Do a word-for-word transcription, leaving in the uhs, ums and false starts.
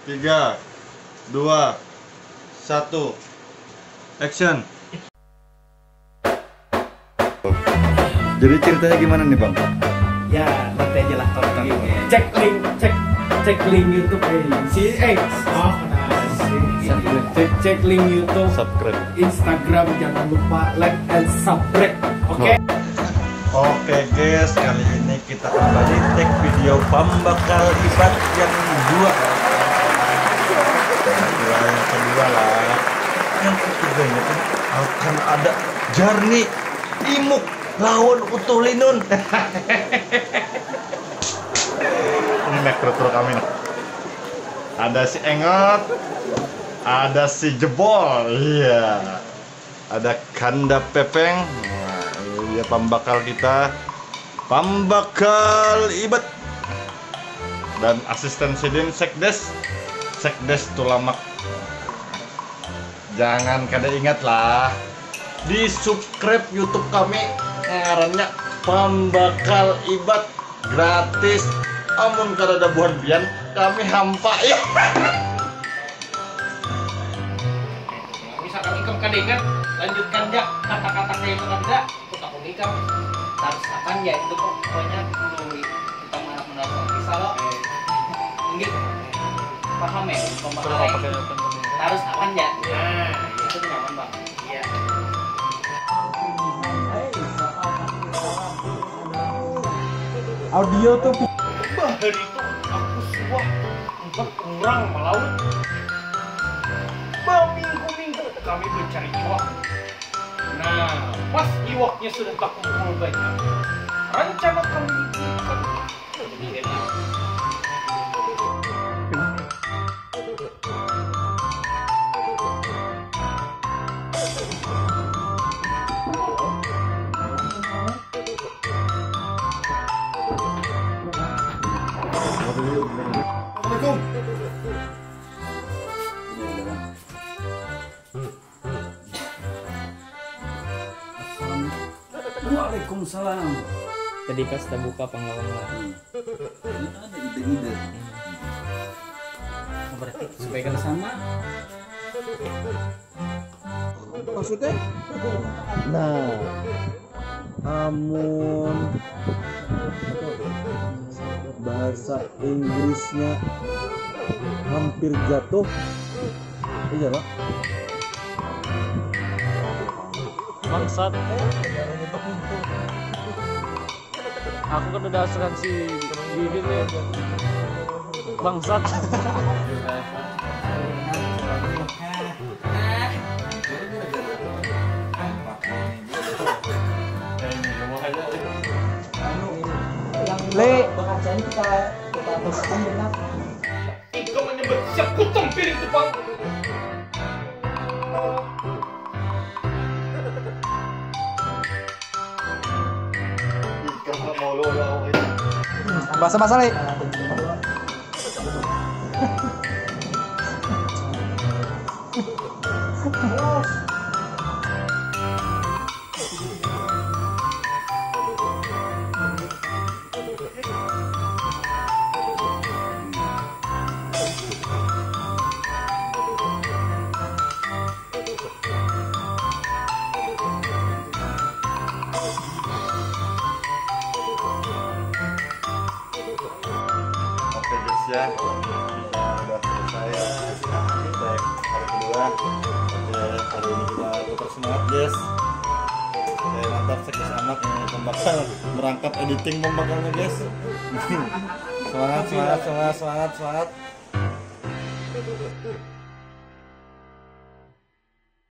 Tiga, dua, satu, action. Jadi ceritanya gimana nih, Bang? Ya, nanti aja lah kalau kami cek link, cek cek link YouTube eh. Si eh oh, nah, si- cek cek link YouTube, subscribe Instagram, jangan lupa like and subscribe. Oke. Oke guys, kali ini kita kembali take video pambakal ibat yang kedua. Yang kedua, yang kedua lah. Yang ketiganya tuh akan ada Jarni, Imuk, lawan Utuh Linun. Ini naik kru-kru kami nih. Ada si Engot, ada si Jebol, iya. Ada Kanda Pepeng, nah, ini dia pambakal kita, pambakal Ibet. Dan asisten sidin Sekdes, Sekdes Tulamak. Jangan kada ingat lah, di subscribe YouTube kami, ngarannya Pambakal Ibat, gratis. Amun kada ada buhan pian, kami hampa ya. Misalkan ikam kada ingat, lanjutkan ja kata-kata kayak itu kada. Aku takut ikam. Tarus akan ya itu pokoknya melalui kita mana menonton bisa lo. Mungkin paham ya pemahaman. Tarus akan ya. Nah, itu nyaman bang. Iya. Audio tuh. Bah, hari itu aku suah empat orang melaut. Baminggu-minggu kami mencari cuak. Nah, pas iwaknya sudah takumpul banyak, rencana kami bikin. Assalamualaikum. Assalamualaikum. Waalaikumsalam. Tadi pas tabuka panglawan lah. Hmm. Ini ada ide-ide. Berarti supaya kada sama. Maksudnya? Nah, amun bahasa Inggrisnya hampir jatuh, iya lah. Bangsat. Aku kan udah asuransi gigi nih. Bangsat. Le. Ikam menyebut siap kutong piring tupang. Ikam nggak mau lo ya, oke. Basah-basah, Le. Oke guys ya, kita udah selesai take hari kedua. Oke, hari ini kita tukar semangat guys. Oke, mantap, sukses amat yang pembakal merangkap editing pembakalnya guys. Semangat, semangat, semangat, semangat, semangat.